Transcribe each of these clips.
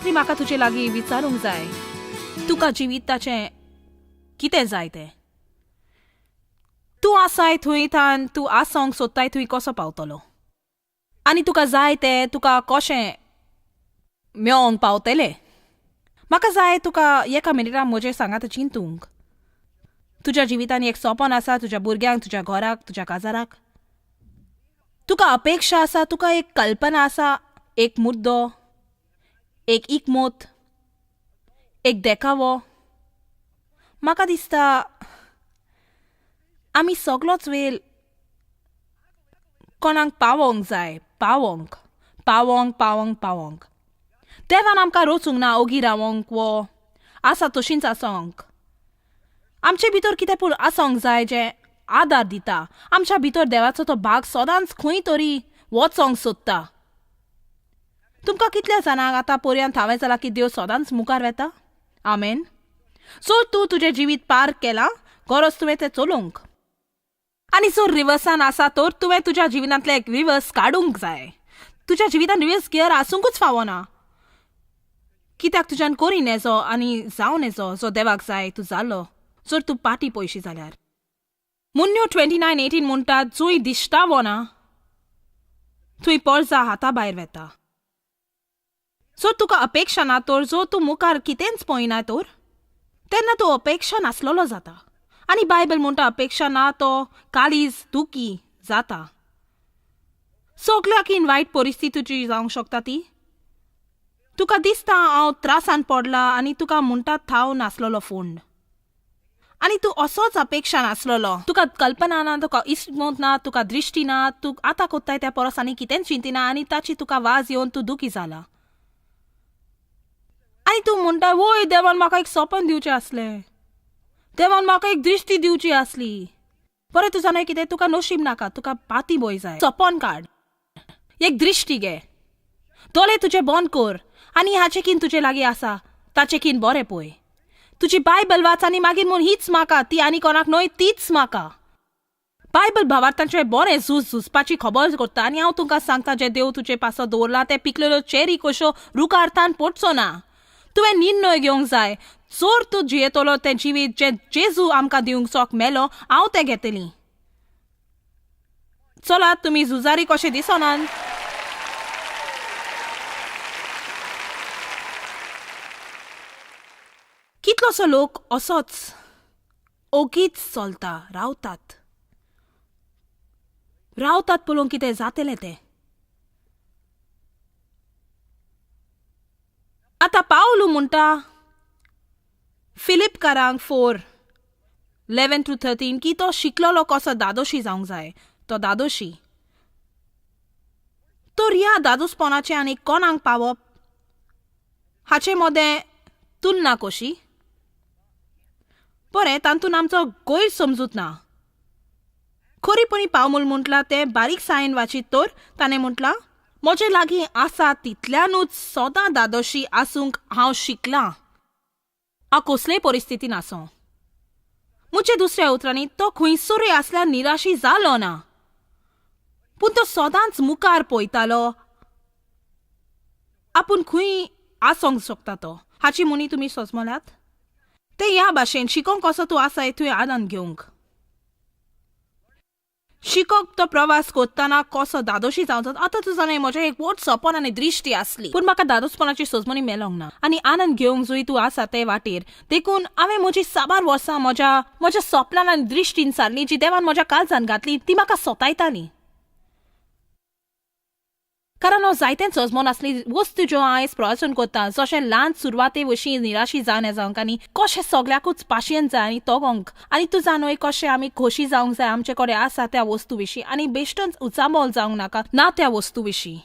रात्री म्हाका तुजे लागीं विचारूंक जाय, तुका जिविताचें कितें जाय तें. तूं आसाय थंय थान तूं आसोंक सोदताय थंय कसो पावतलो आनी तुका जाय तें तुका कशें मेळोंक पावतलें. म्हाका जाय तुका एका मिनटाक म्हजें सांगात चिंतूंक. तुज्या जिवितान एक सोपन आसा, तुज्या भुरग्यांक, तुज्या घराक, तुज्या काजाराक. तुका अपेक्षा आसा, तुका एक कल्पना आसा, एक मुद्दो, एक इकमत, एक देखावो. म्हाका दिसता आमी सगलोच वेळ कोणाक पावोंक जाय, पावोंक पावोंक पावोंक पावोंक. देवान आमकां रोचूंक ना ओगी रावोंक वो आसा तशींच आसोंक. आमचे भितर कितें पूण आसोंक जाय जें आदार दिता. आमच्या भितर देवाचो तो भाग सदांच खंय तरी वचोंक सोदता. तुमकां कितल्या जाणांक आतां पर्यंत हांवें जालां की देव सदांच मुखार वेता? आमेन. सो तूं तुजें जिवीत पार केलां, गरज तुवें तें चलोवंक. आनी जर रिवर्सान आसा तर तुवें तुज्या जिवितांतलें एक रिवर्स काडूंक जाय. तुज्या जिवितान रिवर्स गियर आसूंकूच फावना. कित्याक तुज्यान करी नेजो आनी जावं नेजो जो देवाक जाय तूं जालो जर तूं पाटी पयशी जाल्यार. मुन्न्यो 29:18 म्हणटा, जंय दिश्टावो ना थंय पर्जा हाता भायर वेता. जर तुका अपेक्षा ना तर, जो तूं मुखार कितेंच पळयना तर, तेन्ना तूं अपेक्षा नासलेलो जाता. आनी बायबल म्हणटा अपेक्षा ना तो काळीज दुखी जाता. सगल्याक इन वायट परिस्थिती तुजी जावंक शकता ती. तुका दिसता हांव त्रासान पडला आनी तुका म्हणटा थाव नासलेलो फोंड आनी तूं असोच अपेक्षा नासलेलो. तुका कल्पना ना, तुका इस्मत ना, तुका दृश्टी ना, तूं आतां कोत्ताय त्या परस आनी कितेंच चिंतिना आनी ताची तुका वाज येवन तूं दुखी जाला. आनी तूं म्हणटा, वय देवान म्हाका एक सपन दिवचें आसलें, देवान म्हाका एक दृश्टी दिवची आसली. बरें तूं जाणा कितें, तुका नशीब नाका, तुका पाती बोय जाय. सपन काड, एक दृश्टी घे, दोळे तुजे बंद कर आनी हाचें किन तुजे लागीं आसा ताचें किन बरें पळय. तुजी बायबल वाच आनी मागीर म्हूण हीच म्हाका, ती आनी कोणाक न्हय, तीच म्हाका. बायबल भावार्थांचें बरें झूज झुजपाची खबर करता आनी हांव तुमकां सांगता, जें देव तुजे पासत दवरलां तें पिकलेल्यो चेरी कश्यो रुखार्थान पडचो ना. तुवें निर्णय घेवंक जाय. जर तूं जियेतलो तें जिवीत जें जेजू आमकां दिवंक चोक मेलो, हांव तें घेतली. चलात, तुमी झुजारी कशें दिसनात? कितलोसो लोक असोच ओगीच चलता रावतात, रावतात पळोवंक कितें जातलें तें. आतां पावलू म्हणटा फिलिपकारांक 4:11-13 की तो शिकलेलो कसो दादोशी जावंक जाय. तो दादोशी तर ह्या दादोसपणाचें आनी कोणाक पावप हाचे मदें तुलना कशी? बरें, तातूंत आमचो गैर समजूत ना. खरीपणी पावमूल म्हटलां तें बारीकसायेन वाचीत तर ताणें म्हटलां, म्हजे लागीं आसा तितल्यानूच सदां दादोशी आसूंक हांव शिकलां, हांव कसलेय परिस्थितीन आसूं. म्हजे दुसऱ्या उतरांनी तो खंयसरूय आसल्यार निराशी जालो ना, पूण तो सदांच मुखार पळयतालो आपूण खंय आसूंक शकता तो. हाची म्हणी तुमी सोजमल्यात ते ह्या भाशेन, शिकोंक कसो तूं आसाय थंय आनंद घेवंक शिकोक. तो प्रवास करतना कसो दादोशी जावचो. आतां तूं जाणा, म्हजें एक व्हड सपन आनी दृश्टी आसली, पूण म्हाका दादोसपणाची सजमणी मेलोंक ना आनी आनंद घेवंक जंय तूं आसा ते वाटेर. देखून हांवें म्हजी साबार वर्सां म्हज्या म्हज्या सपनान आनी दृश्टीन सारली जी देवान म्हज्या काळजान घातली, ती म्हाका सोतायताली. कारण हांव जायतेंच सजमोन आसली वस्तू ज्यो आयज प्रवासन करता, जशें ल्हान सुरवाते वशीं निराशी जावन जावंक आनी कशें सगल्याकूच पाशयेन जाय आनी तोगोंक. आनी तूं जाणूय कशें आमी खोशी जावंक जाय आमचे कडेन आसा त्या वस्तू विशीं आनी बेश्टोच उचांबळ जावंक नाका ना त्या वस्तू विशीं.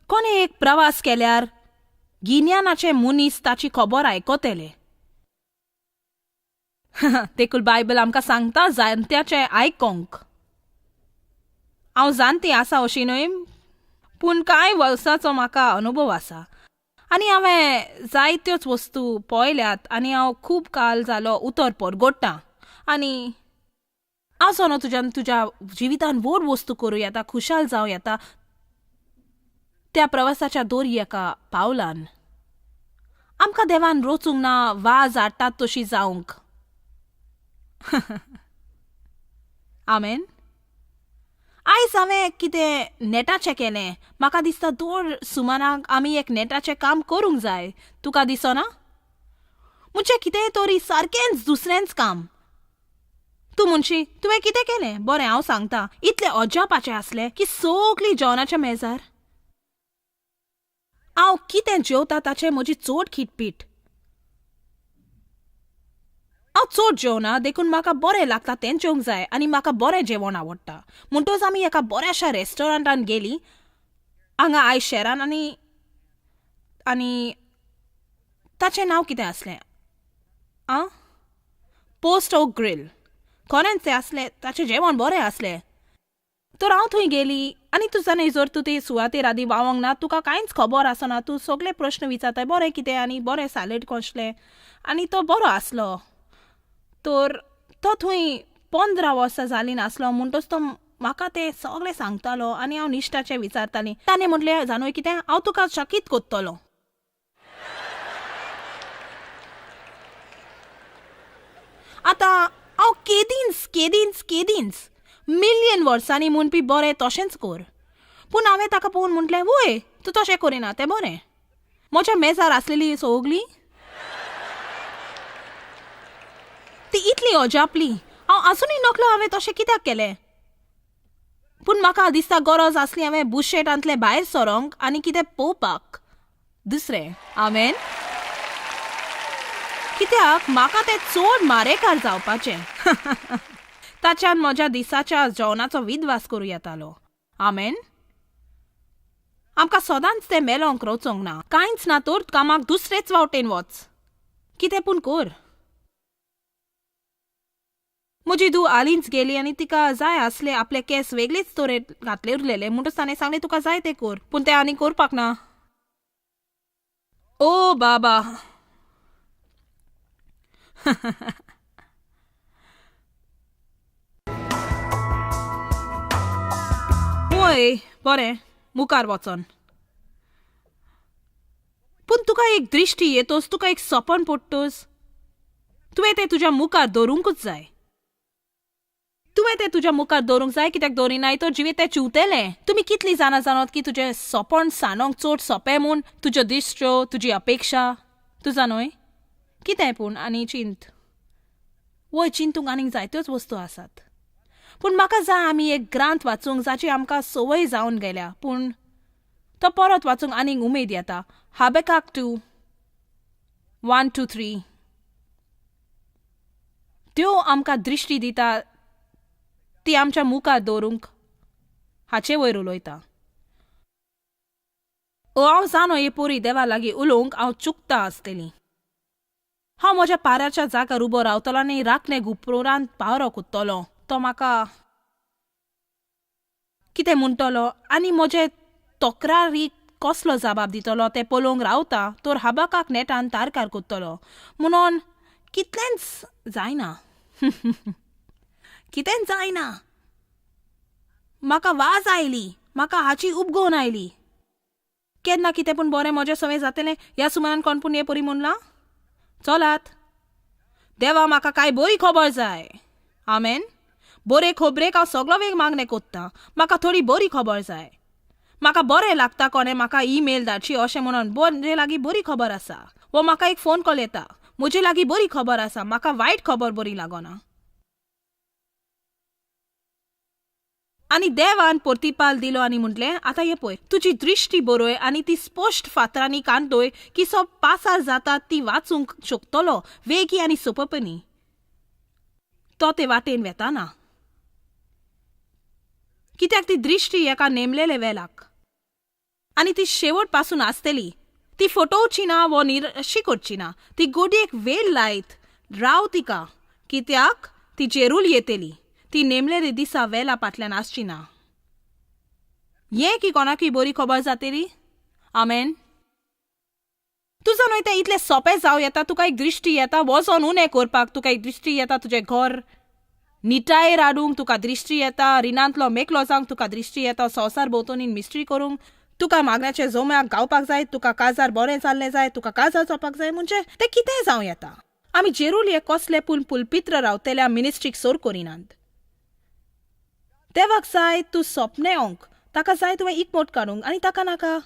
कोणें एक प्रवास केल्यार गिन्यानाचे मनीस ताची खबर आयकतले. देखून बायबल आमकां सांगता जाणत्याचें आयकोंक. हांव जाणटी आसा अशी न्हय, पूण कांय वर्सांचो म्हाका अनुभव आसा आनी हांवें जायत्योच वस्तू पळयल्यात आनी हांव खूब काल जालो उतर परगोडटा. आनी हांव जाणा तुज्यान तुज्या जिवितान व्हड वस्तू करूं येता, खुशाल जावं येता त्या प्रवासाच्या दोरी एका पावलान. आमकां देवान रोचूंक ना वाज हाडटात तशी जावंक. आमेन. आयज हांवें कितें नेटाचें केलें. म्हाका दिसता दर सुमाराक आमी एक नेटाचें काम करूंक जाय. तुका दिसना? म्हणजे कितेंय तरी सारकेंच दुसरेंच काम. तूं म्हणशी, तुवें कितें केलें? बरें, हांव सांगता. इतलें अजापाचें आसलें की सगळीं जेवणाच्या मेजार हांव कितें जेवता ताचें म्हजी चड खिटपीट. हांव चड जेवना देखून म्हाका बरें लागता तें जेवंक जाय आनी म्हाका बरें जेवण आवडटा. म्हणटकच आमी एका बऱ्याशा रेस्टॉरंटान गेलीं हांगा आयज शहरान आनी आनी ताचें नांव कितें आसलें आं, पोस्ट ओक ग्रील. खरेंच तें आसलें, ताचें जेवण बरें आसलें. तर हांव थंय गेली आनी तूं जाणा जर तूं ते सुवातेर आदीं वावंक ना, तुका कांयच खबर आसना, तूं सगळे प्रश्न विचारताय बरें कितें आनी बरें सालेड कसलें आनी तो बरो आसलो. तर तो थंय 15 वर्सां जालीं नासलो म्हणटच तो म्हाका तें सगळें सांगतालो आनी हांव निश्ठाचें विचारतालीं. ताणें म्हटलें, जाणूय कितें, हांव तुका चकीत कोत्तलो. आतां हांव केदींच केदींच केदींच मिलियन वर्सांनी म्हणपी बरें तशेंच कर. पूण हांवें ताका पळोवन म्हटलें, वय तूं तशें करिना तें बरें. म्हज्या मेजार आसलेली सगळीं ती इतली अजापली. हांव आजुनूय नकलो हांवें तशें कित्याक केलें. पूण म्हाका दिसता गरज आसली हांवें बुशेटांतलें भायर सरोंक आनी कितें पळोवपाक दुसरें. आमेन. कित्याक म्हाका तें चड मारेकार जावपाचें. ताच्यान म्हज्या दिसाच्या जेवणाचो विद्वास करूं येतालो. आमेन. आमकां सदांच तें मेलोंक रोचोंक ना. कांयच ना तर कामाक दुसरेच वावटेन वच, कितें पूण कर. म्हजी धूव हालींच गेली आनी तिका जाय आसले आपले केंस वेगळेच तरेन घातले उरलेले. म्हणटच ताणें सांगलें, तुका जाय तें कर. पूण तें आनी करपाक ना. ओ बाबा. वय बरें, मुखार वचोन. पूण तुका एक दृश्टी येतोच, तुका एक सपन पडटच, तुवें तें तुज्या मुखार दवरूंकूच जाय. तुवें तें तुज्या मुखार दवरूंक जाय. कित्याक दवरिनाय तर जिवीत तें चिवतलें. तुमी कितलीं जाणां जाणत की तुजें सपन सांडोंक चड सोंपें म्हूण? तुज्यो दिश्ट्यो, तुजी अपेक्षा, तूं जाणय कितें पूण आनी चिंत. वय, चिंतूंक आनीक जायत्योच वस्तू आसात. पूण म्हाका जाय आमी एक ग्रांथ वाचूंक जाची आमकां संवय जावन गेल्या, पूण तो परत वाचूंक आनीक उमेद येता. हाबेकाक 2 1 2 3. त्यो आमकां दृश्टी दिता, ती आमच्या मुखार दवरूंक हाचे वयर उलयता. ओ हांव जाणो हे पोरी देवा लागीं उलोवंक हांव चुकता आसतली. हांव म्हज्या पाऱ्याच्या जाग्यार उबो रावतलो आनी राखणे गुप्रोरांत पावरो कुत्तलो. तो म्हाका कितें म्हणटलो आनी म्हजे तक्रारीक कसलो जबाब दितलो तें पळोवंक रावता. तर हाबाकाक नेटान तारकार कोत्तलो म्हणून कितलेंच जायना. कितेंच जायना. म्हाका वाज आयली, म्हाका हाची उबगोन आयली. केन्ना कितें पूण बरें म्हजें सवंय जातलें ह्या सुमारान कोण पूण हे परी म्हणलां, चलात देवा म्हाका कांय बरी खबर जाय. आमेन. बरे खबरेक हांव सगलो वेग मागणें कोत्ता. म्हाका थोडी बरी खबर जाय. म्हाका बरें लागता कोणें म्हाका ईमेल धाडची अशें म्हणून. म्हजे लागीं बरी खबर आसा. वो म्हाका एक फोन कॉल येता, म्हजे लागीं बरी खबर आसा. म्हाका वायट खबर बरी लागना. आनी देवान परतिपाल दिलो आनी म्हटलें, आतां हें पळय, तुजी दृश्टी बरय आनी ती स्पश्ट फातरांनी कांतय की सो पासार जाता ती वाचूंक शकतलो वेगी आनी सोंपेपणी. तो ते वाटेन वेताना. कित्याक ती दृश्टी एका नेमलेले वेलाक आनी ती शेवट पासून आसतली. ती फटोवची ना वो निरशी करची ना. ती गोडयेक वेळ लायत राव तिका, कित्याक ती जेरूल येतली. ती नेमलेले दिसा वेला फाटल्यान आसची ना. हें की कोणाकूय बरी खबर जातली. आमेन. तुजो न्हय तें इतलें सोंपें जावं येता. तुका एक दृश्टी येता वचोन उणें करपाक. तुका एक दृश्टी येता तुजें घर निटायेर हाडूंक. तुका दृश्टी येता रिणांतलो मेकलो जावंक. तुका दृश्टी येता संवसार भोंवतणी मिस्ट्री करूंक. तुका मागण्याचे जोम्याक गावपाक जाय, तुका काजार बरें जाल्लें जाय, तुका काजार जावपाक जाय, म्हणजे तें कितेंय जावं येता. आमी जेरूल हे कसले पूण पुलपित्र रावतल्या मिनिस्ट्रीक सोर करिनात. देवाक जाय तूं सपने ओंक, ताका जाय तुवें एकमोट काडूंक आनी ताका नाका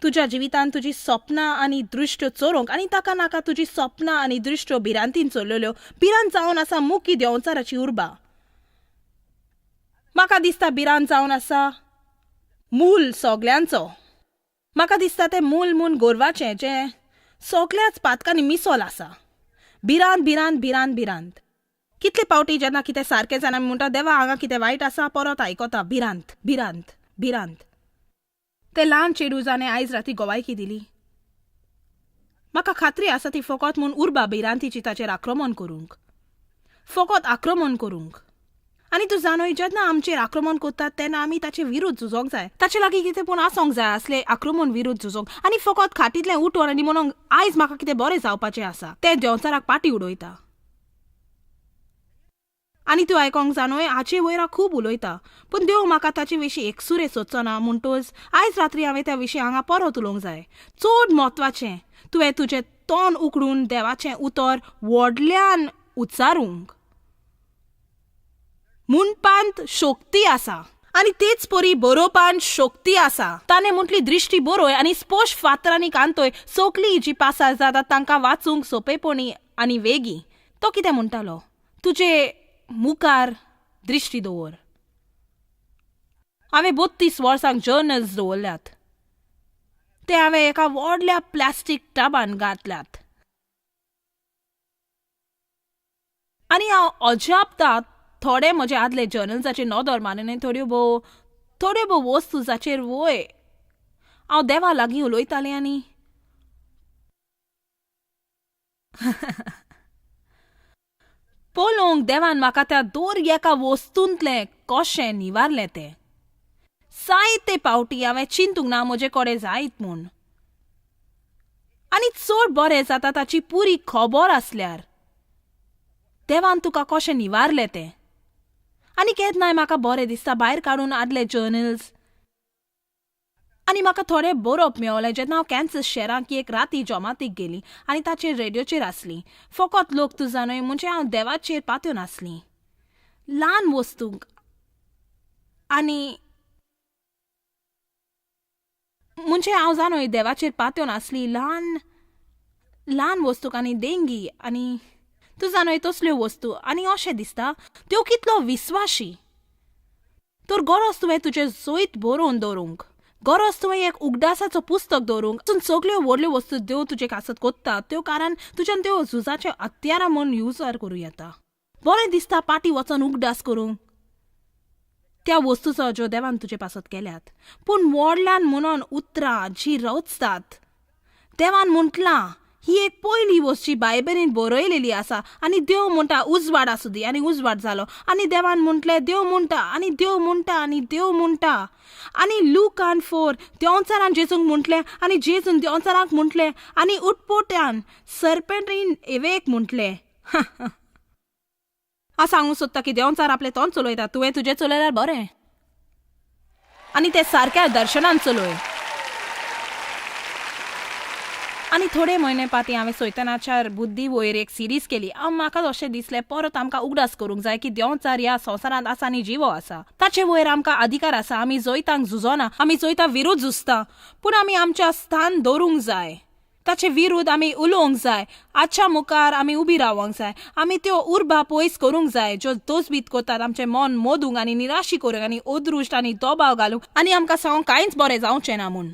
तुज्या जिवितान तुजी सपनां आनी दृश्ट्यो चोरोंक आनी ताका नाका तुजी सपनां आनी दृश्ट्यो भिरांतीन चोरलेल्यो. भिरांत जावन आसा मुकी देंवचाराची उर्बा. म्हाका दिसता भिरांत जावन आसा मूल सगल्यांचो. म्हाका दिसता तें मूल म्हूण गोरवाचें जें सगल्याच पातकांनी मिसोल आसा. भिरांत भिरांत भिरांत भिरांत. कितले पावटी जेन्ना कितें सारकें जायना आमी म्हणटा देवा हांगा कितें वायट आसा, परत आयकता भिरांत भिरांत भिरांत. ते ल्हान चेडूं जाणें आयज राती गोवायकी दिली, म्हाका खात्री आसा ती फकत म्हूण उर्बा भिरांतीची ताचेर आक्रमण करूंक, फकत आक्रमण करूंक. आनी तूं जाणूय जेन्ना आमचेर आक्रमण करतात तेन्ना आमी ताचे विरुद्ध झुजोंक जाय, ताचे लागीं कितें पूण आसोंक जाय असले आक्रमण विरुद्ध झुजोंक. आनी फकत खाटींतलें उठोन आनी म्हणूंक आयज म्हाका कितें बरें जावपाचें आसा, तें देंवचाराक पाटी उडयता. आनी तूं आयकोंक जाणूय हाचे वयर हांव खूब उलयता, पूण देव म्हाका ताचे विशीं एकसुरें सोदचो ना, म्हणटच आयज रात्री हांवें त्या विशीं हांगा परत उलोवंक जाय. चड म्हत्वाचें तुवें तुजें तोंड उकडून देवाचें उतर व्हडल्यान उच्चारूंक. म्हणपांत शक्ती आसा आनी तेच परी बरोवपांत शक्ती आसा. ताणें म्हटली दृश्टी बरोय आनी स्पश्ट फातरांनी कांतोय, सगळीं जी पासार जातात तांकां वाचूंक सोंपेपणी आनी वेगीं. तो कितें म्हणटालो, तुजे मुखार दृश्टी दवर. हांवें 32 वर्सांक जर्नल्स दवरल्यात, ते हांवें एका व्हडल्या प्लास्टीक टबान घातल्यात. आनी हांव अजापता थोडे म्हजे आदले जर्नल्साचेर नदर मारून थोड्यो भोव वस्तू जाचेर वय हांव देवा लागीं उलयतालें. आनी पळोवंक देवान म्हाका त्या दर एका वस्तूंतलें कशें निवारलें तें. जायते पावटी हांवें चिंतूंक ना म्हजे कडेन जायत म्हूण. आनी चड बरें जाता ताची पुरी खबर आसल्यार देवान तुका कशें निवारलें तें. आनी केन्नाय म्हाका बरें दिसता भायर काडून आदले जर्नल्स. आनी म्हाका थोडें बरोवप मेवलें जेन्ना हांव कॅन्सस शहरांत एक राती जमातीक गेली आनी ताचेर रेडियोचेर आसली. फकत लोक तूं जाणूय म्हणजे हांव देवाचेर पात्यो नासली ल्हान वस्तूंक. आनी म्हणजे हांव जाणूय देवाचेर पात्यो नासली ल्हान ल्हान वस्तूक आनी देंगी आनी तूं जाणूय तसल्यो वस्तू. आनी अशें दिसता त्यो कितलो विस्वाशी तर गरज तुवें तुजें जैत बरोवन दवरूंक, गरज तुवें एक उगडासाचो पुस्तक दवरूंक. तातूंत सगल्यो व्हडल्यो वस्तू देव तुजे कासत कोत्ता त्यो, कारण तुज्यान त्यो झुजाच्यो हत्यारां म्हूण युजार करूं येता. बरें दिसता पाटी वचोन उगडास करूंक त्या वस्तूचो ज्यो देवान तुजे पासत केल्यात. पूण व्हडल्यान म्हणून उतरां जीं रचतात देवान म्हटलां ही एक पयली वस्त जी बायबलीन बरयलेली आसा. आनी देव म्हणटा उजवाड आसूं दी आनी उजवाड जालो. आनी देवान म्हटलें देव म्हणटा आनी देव म्हणटा आनी देव म्हणटा. आनी लुकान 4 देंवचारान जेजूंक म्हटलें आनी जेजून देंवचाराक म्हटलें आनी उटपोट्यान सरपेंटीन एवेक म्हटलें. हांव सांगूंक सोदता की देंवचार आपलें तोंड चलयता, तुवें तुजें चलयल्यार बरें आनी तें सारक्या दर्शनान चलय. आनी थोडे म्हयने पाती हांवें सैतानाच्या बुद्धी वयर एक सिरीज केली. हांव म्हाका अशें दिसलें परत आमकां उगडास करूंक जाय की देंवचार ह्या संवसारांत आसा आनी जिवो आसा, ताचे वयर आमकां अधिकार आसा. आमी जैतांक झुजोना, आमी जैता विरुद्ध झुजता, पूण आमी आमच्या स्थान दवरूंक जाय, ताचे विरुद्ध आमी उलोवंक जाय, आजच्या मुखार आमी उबी रावंक जाय. आमी त्यो उर्बा पयस करूंक जाय ज्यो तोजबीत करतात आमचें मन मोदूंक आनी निराशी करूंक आनी अदृश्ट आनी दबाव घालूंक आनी आमकां सांगूंक कांयच बरें जावचें ना म्हूण.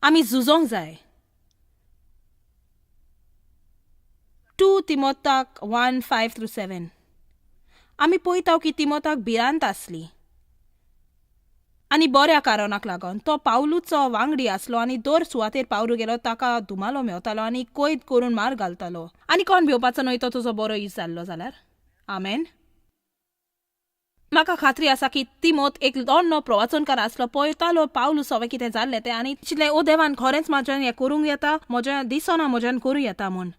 आमी झुजोंक जाय. 2 तिमोताक 1:5-7 आमी पळयता की तिमोताक भिरांत आसली आनी बऱ्या कारणाक लागून. तो पावलूचो वांगडी आसलो आनी दर सुवातेर पावलू गेलो ताका धुमालो मेवतालो आनी कैद करून मार घालतालो. आनी कोण भिवपाचो न्हय तो तुजो बरो इश्ट जाल्लो जाल्यार. आमेन. म्हाका खात्री आसा की तिमोत एक दोन्नो प्रवाचनकार आसलो, पळयतालो पावलू सगळें कितें जाल्लें तें आनी चिंतलें ओ देवान खरेंच म्हाज्यान हें करूंक येता, म्हज्या दिसना म्हज्यान करूं येता म्हूण.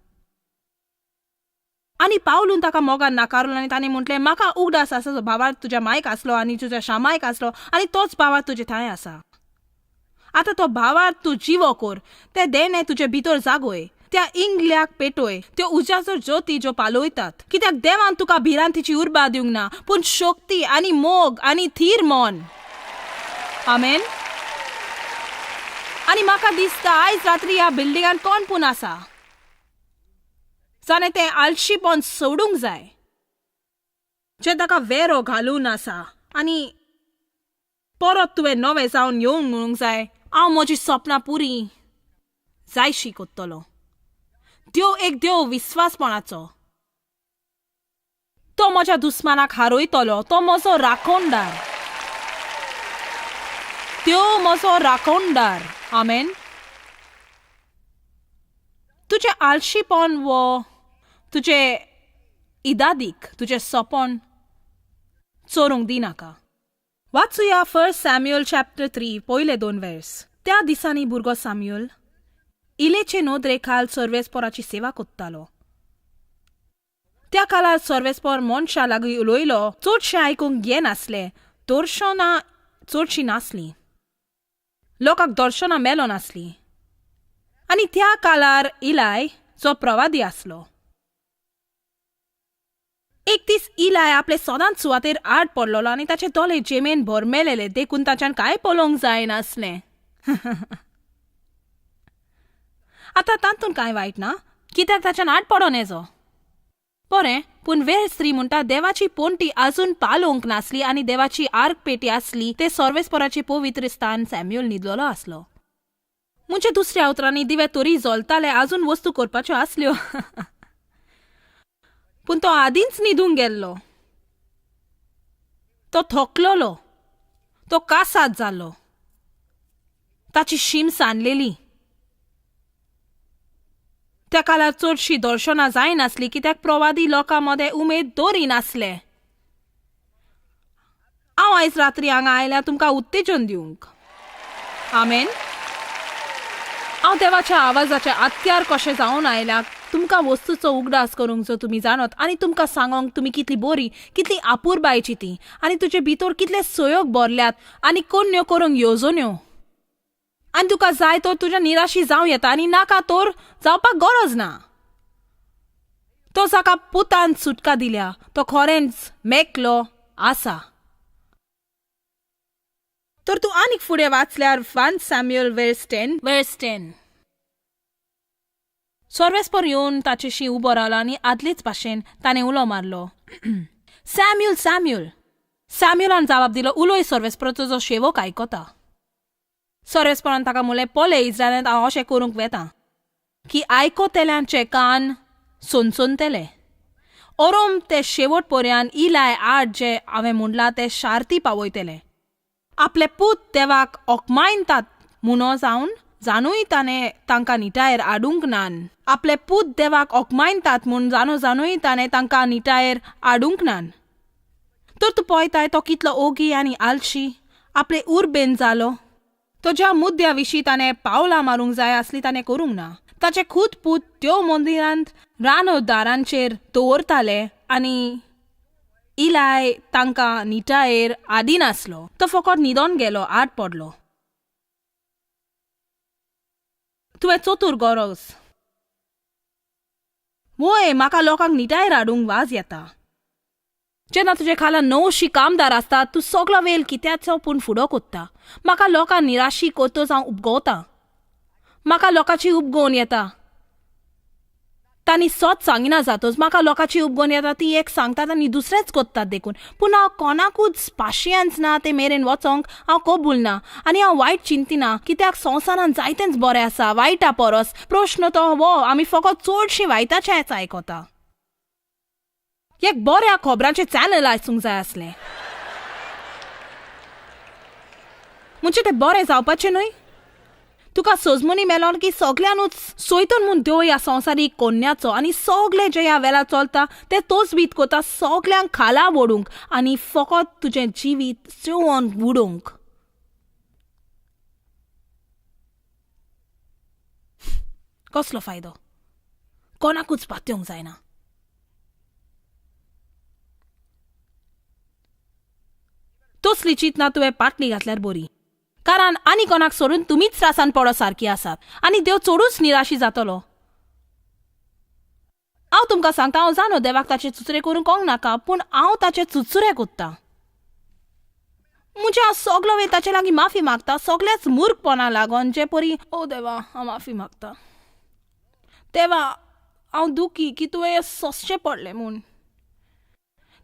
आनी पावलून ताका मोगान नाकारलो आनी ताणें म्हटलें, म्हाका उगडास आसा जो भावार्थ तुज्या मायक आसलो आनी तुज्या शामायक आसलो आनी तोच भावार्थ तुजे थंय आसा. आतां तो भावार्थ तूं जिवो कोर, तें देणें तुजे भितर जागोय, त्या इंगल्याक पेटोय, त्यो उज्याचो ज्योती ज्यो पालोयतात. कित्याक देवान तुका भिरांतीची उर्बा दिवंक ना, पूण शक्ती आनी मोग आनी थीर मन. आमेन. आनी म्हाका दिसता आयज रात्री ह्या बिल्डिंगान कोण पूण आसा जाणें तें आळशीपण सोडूंक जाय जें ताका वेरो घालून आसा आनी परत तुवें नवें जावन येवंक म्हणूंक जाय, हांव म्हजी सपनां पुरी जायशी कोत्तलो. देव एक देव विस्वासपणाचो, तो म्हज्या दुस्मानाक हारयतलो, तो म्हजो राखणदार, देव म्हजो राखणदार. आमेन. तुजें आळशीपण वो तुजें इदादीक तुजें सपन चोरूंक दिनाका. वाचुया फर्स्ट सॅम्युअल चॅप्टर 3 पयले 2 वर्स. त्या दिसांनी भुरगो सॅम्युअल इलेचे नदरे खाल सर्वेस्पोराची सेवा कोत्तालो. त्या काळार सर्वेस्पोर मनशा लागीं उलयलो, चडशें आयकूंक येनासलें, दर्शनां चडशीं नासलीं, लोकांक दर्शनां मेलो नासलीं. आनी त्या काळार इलाय जो प्रवादी आसलो. एक दीस इलाय आपले सदांच सुवातेर आड पडलेलो आनी ताचे दोळे जेमेन भरमेलेले देखून ताच्यान कांय पळोवंक जायनासलें. आतां तातूंत कांय वायट ना, कित्याक ताच्यान आड पडोन येजो. बरें, पूण वेळ स्त्री म्हणटा देवाची पोंटी आजून पालोवंक नासली आनी देवाची आर्क पेटी आसली ते सर्वेस्पोराचे पवित्र स्थान सॅम्युअल न्हिदलेलो आसलो. म्हणजे दुसऱ्या उतरांनी दिवे तरी जलताले, आजून वस्तू करपाच्यो आसल्यो, पूण तो आदींच न्हिदूंक गेल्लो. तो थकलोलो, तो कासाद जाल्लो, ताची शीम सांडलेली. त्या काळार चडशीं दर्शनां जायनासलीं कित्याक प्रवादी लोकां मदें उमेद दवरिनासले. हांव आयज रात्री हांगा आयल्या तुमकां उत्तेजन दिवंक. आमेन. हांव देवाच्या आवाजाचे आत्यार कशें जावन आयल्या तुमकां वस्तूचो उगडास करूंक जो तुमी जाणत आनी तुमकां सांगोंक तुमी कितली बरी, कितली आपुरबायची ती आनी तुजे भितर कितले सोयोग भरल्यात आनी कोन्न्यो करूंक येवजण्यो. आनी तुका जाय तर तुज्या निराशी जावं येता आनी नाका तर जावपाक गरज ना. तो जाका पुतान सुटका दिल्या तो खरेंच मेकलो आसा. तर तूं आनीक फुडें वाचल्यार 1 सॅम्युअल वर्स 10 सर्वेस्पोर येवन ताचेशी उबो रावलो आनी आदलेच भाशेन ताणें उलो मारलो, सॅम्युअल सॅम्युअल. सॅम्युअलान जबाब दिलो, उलोय सर्वेस्पोराचो जो शेवक आयकता. सर्वेस्पोरान ताका म्हणलें, पळय इस्रायलांत हांव अशें करूंक वेता की आयकतल्यांचे कान सोनसोनतले. ओरोम ते शेवट पर्यान इलाय आड जे हांवें म्हणलां ते शार्ती पावयतले. आपले पूत देवाक ओकमायनतात म्हणो जावन जानूय ताणें तांकां निटायेर हाडूंक नान. आपले पूत देवाक ओकमायनतात म्हूण जाणू जानूय ताणें तांकां निटायेर हाडूंक नान. तर तूं पळयताय तो कितलो ओगी आनी आलशी, आपले उर्बेन जालो. तो ज्या मुद्द्या विशीं ताणें पावलां मारूंक जाय आसली ताणें करूंक ना. ताचे खूद पूत त्यो मंदिरांत रानदारांचेर दवरताले आनी इलाय तांकां निटायेर आदिनासलो. तो फकत न्हिदोन गेलो, आड पडलो. तुवें चतूर गरज. वय, म्हाका लोकांक निटायेर हाडूंक वाज येता. जेन्ना तुजे खाला 900 कामदार आसतात, तूं सगलो वेळ कित्याचो पूण फुडो कोत्ता. म्हाका लोकांक निराशी कोतोच हांव उपगवता. म्हाका लोकांची उपगोवन येता. तांणी सत सांगिना जातोच म्हाका लोकांची उपगोवन येता. ती एक सांगतात आनी दुसरेंच कोत्तात देखून. पूण हांव कोणाकूच पाशियेंस ना ते मेरेन वचोंक हांव कबूल ना आनी हांव वायट चिंतिना कित्याक संवसारांत जायतेंच बरें आसा वायटा परस. प्रश्न तो हो, आमी फकत चडशीं वायटाचेंच आयकता. एक बऱ्या खबरांचें चॅनल आसूंक जाय आसलें. म्हणजे तें बरें जावपाचें न्हय. तुका सजमनी मेलोन की सगल्यानूच सोयतन म्हूण देव ह्या संवसारीक कोन्याचो आनी सगलें जें ह्या वेळार चलता तें तोच बीत कोता सगल्यांक खाला वडूंक आनी फकत तुजें जिवीत जेवन उडोवंक. कसलो फायदो? कोणाकूच पातयेवंक जायना. तसलीं चिंतनां तुवें पाटलीं घातल्यार बरीं. कारण आनी कोणाक सोडून तुमीच त्रासान पडो सारकीं आसात आनी देव चडूच निराशी जातलो. हांव तुमकां सांगता, हांव जाणो देवाक ताचे चुचरे करूंक कोंग नाका, पूण हांव ताचे चुचुरे कोत्तां. म्हणजे हांव सगलो वेळ ताचे लागीं माफी मागता, सगल्याच मूर्खपणा लागून जे परी. ओ देवा, हांव माफी मागता. देवा, हांव दुखी की तुवें हें सोंसचें पडलें म्हूण.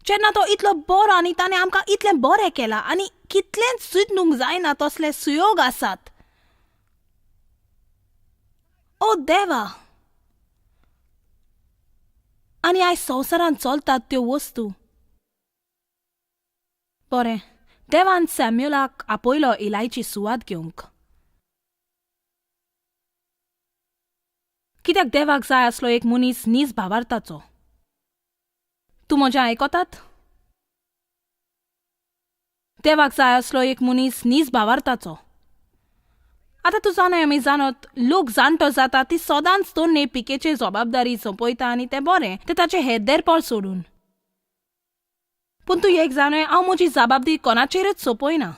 जेन्ना तो इतलो बरो आनी ताणें आमकां इतलें बरें केलां आनी कितलेंच चिंतूंक जायना तसले सुयोग आसात. ओ देवा, आनी आयज संवसारांत चलतात त्यो वस्तू. बरें, देवान सॅम्युलाक आपयलो इलायची सुवात घेवंक, कित्याक देवाक जाय आसलो एक मनीस नीज भावार्थाचो. तूं म्हजें आयकतात? देवाक जाय आसलो एक मनीस नीज भावार्थाचो. आतां तूं जाणाय, आमी जाणत, लोक जाणटो जाता ती सदांच तरणे पिकेचे जबाबदारी सोंपयता आनी तें बरें, तें ताचें हेद्देरपण सोडून. पूण तूं एक जाणय, हांव म्हजी जबाबदारी कोणाचेरच सोंपयना.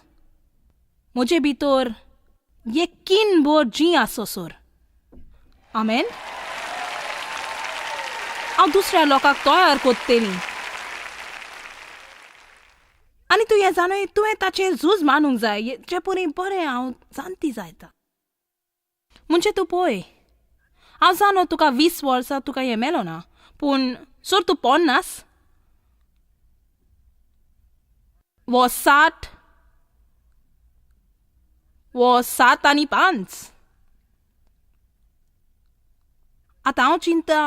म्हजे भितर यकीन भर जी आसोसर. आमेन. हांव दुसऱ्या लोकांक तयार कोत्तेली. आनी तूं हें जाणय, तुवें ताचेर झूज मानूंक जाय जे परी बरें हांव जाणटी जायता. म्हणजे तूं पळय, हांव जाणो तुका 20 वर्सां तुका हें मेलो ना, पूण सर तूं 50 वो 60 वो 7 आनी 5. आतां हांव चिंता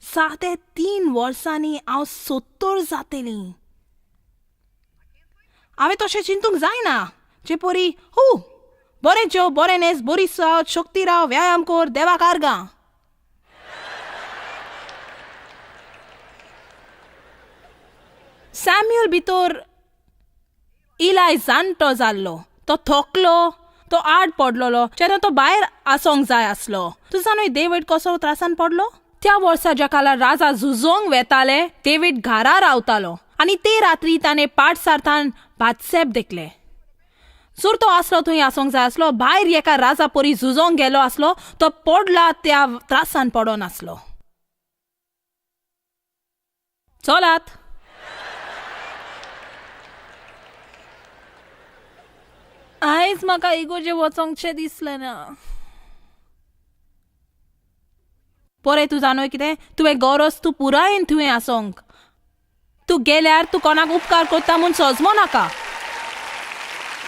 3.5 वर्सांनी हांव 70 जातली. हांवें तशें चिंतूंक जायना जे परी हू बरें जेव, बरें न्हेस, बरी सात, शक्ती राव, व्यायाम कर, देवाक आर्गां. सॅम्युअल भितर इलाय जाणटो जाल्लो, तो थकलो, तो आड पडलेलो, जेन्ना तो भायर आसोंक जाय आसलो. तूं जाणूय डेवीड कसो त्रासान पडलो? त्या वर्सा ज्या काळार राजा झुजोंक वेताले, डेवीड घरा रावतालो आनी ते रात्री ताणें पाटसार्थान भातसेप देखले. जर तो आसलो थंय आसोंक जाय आसलो, भायर एका राजा परी झुजोंक गेलो आसलो, तो पडला त्या त्रासान पडोन आसलो. चलात. आयज म्हाका इगोर्जे वचोंकशें दिसलें ना. परे तूं जाणोय कितें, तुवें गरज तूं पुरायेन तुवें आसोंक. तूं गेल्यार तूं कोणाक उपकार करता म्हूण सजमो नाका.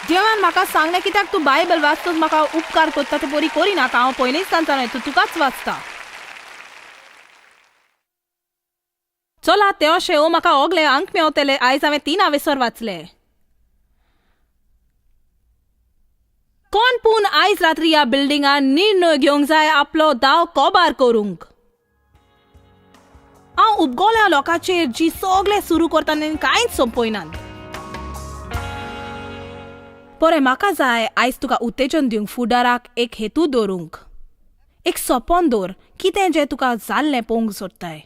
देवान म्हाका सांगलें कित्याक तूं बायबल वाचतच म्हाका उपकार करता ते बरी करिनाका. हांव पयलींच तांचा न्हय, तूं तुकाच वाचता. चला तें अशें ओ म्हाका ओगले अंक मेवतले. आयज हांवें 3 आवेसर वाचले. कोण पूण आयज रात्री ह्या बिल्डिंगान निर्णय घेवंक जाय आपलो दाव कोबार करूंक. हांव उपगोल्या लोकांचेर जी सगळे सुरू करता आनी कांयच सोंपयनात. बरें, म्हाका जाय आयज तुका उत्तेजन दिवंक, फुडाराक एक हेतू दवरूंक, एक सपन दवर, कितें जें तुका जाल्लें पळोवंक सोदताय.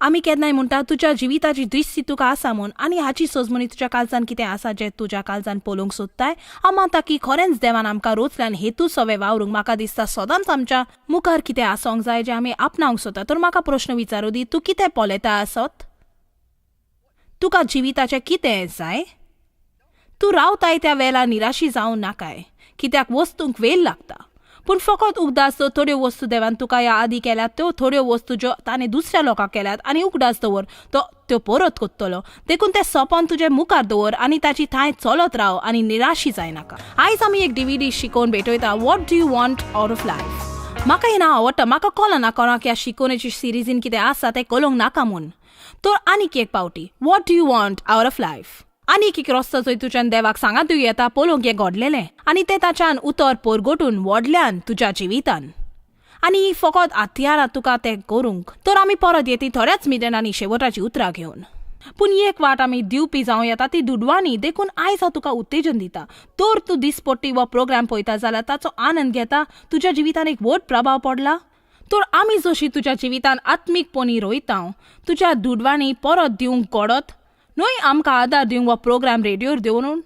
आमी केन्नाय म्हणटा तुज्या जिविताची दृश्टी तुका आसा म्हूण, आनी हाची सजमणी तुज्या काळजान कितें आसा जें तुज्या काळजान पळोवंक सोदताय. हांव मानता की खरेंच देवान आमकां रोचल्यान हेतू सवे वावरूंक. म्हाका दिसता सदांच आमच्या मुखार कितें आसोंक जाय जें आमी आपणावंक सोदता. तर म्हाका प्रश्न विचारू दी, तूं कितें पळयता आसत? तुका जिविताचें कितें जाय? तूं रावताय त्या वेळार निराशी जावं नाकाय, कित्याक वस्तूंक वेळ लागता. पूण फकत उगडास दवर थोड्यो वस्तू देवान तुका ह्या आदी केल्यात त्यो थोड्यो वस्तू ज्यो ताणें दुसऱ्या लोकांक केल्यात, आनी उगडास दवर तो त्यो परत कोत्तलो. देखून तें सपन तुजे मुखार दवर आनी ताची थांय चलत राव आनी निराशी जायनाका. आयज आमी एक DVD शिकोवन भेटयता, what do you want out of life. म्हाका हें नांव आवडटा. म्हाका कळना कोणाक ह्या शिकोवणेची सिरिजीन कितें आसा तें कळोवंक नाका म्हूण. तर आनीक एक पावटी, what do you want out of life. आनीक एक रस्तो जंय तुज्यान देवाक सांगात येता पळोवंक हें घडलेलें आनी तें ताच्यान उतर परगटून व्हडल्यान तुज्या जिवितान, आनी फकत हत्यारां तुका तें करूंक. तर आमी परत येती थोड्याच मिनटांनी शेवटाची उतरां घेवन. पूण एक वाट आमी दिवपी जावं येता ती दुडवांनी. देखून आयज हांव तुका उत्तेजन दिता, तर तूं दिसपट्टी हो प्रोग्राम पळयता जाल्यार ताचो आनंद घेता, तुज्या जिवितान एक व्हड प्रभाव पडला. तर आमी जशी तुज्या जिवितान आत्मीकपणी रोयता, तुज्या दुडवांनी परत दिवंक घडत न्हय आमकां आदार दिवंक हो प्रोग्राम रेडियोर दिवन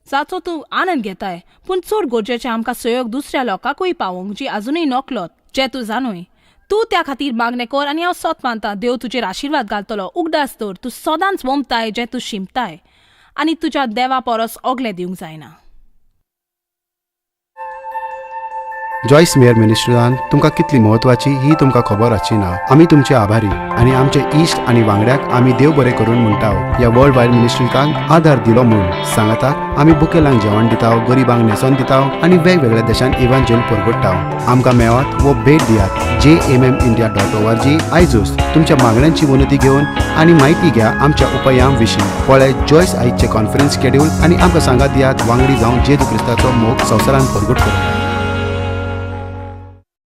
जाचो तूं आनंद घेताय, पूण चड गरजेचें आमकां सहयोग दुसऱ्या लोकांकूय पावोवंक जी आजुनूय नकलोत जे तूं जाणूय. तूं त्या खातीर मागणें कर आनी हांव सोत मानता देव तुजेर आशिर्वाद घालतलो. उगडास दवर, तूं सदांच वमताय जें तूं शिंपताय आनी तुज्या देवा परस ओगलें दिवंक जायना. जॉयस मेयर मिनिस्ट्रीजान तुमकां कितली म्हत्वाची ही तुमकां खबर आसची ना. आमी तुमचे आभारी आनी आमचे इश्ट आनी वांगड्याक आमी देव बरें करून म्हणटा ह्या वर्ल्ड वायड मिनिस्ट्रीकांक आदार दिलो म्हूण. सांगाताक आमी बुकेलांक जेवण दिता, गरिबांक न्हेसोन दिता आनी वेगवेगळ्या देशांत इव्हांजेल परगट्टा. आमकां मेळात वो भेट दियात jmmindia.org. आयजूच तुमच्या मागण्यांची विनंती घेवन आनी म्हायती घ्या आमच्या उपायां विशीं. पळय जॉयस आयचे कॉन्फरन्स शेड्यूल आनी आमकां सांगात दियात वांगडी जावन जेजू क्रिस्ताचो मोग संवसारान परगट करूं.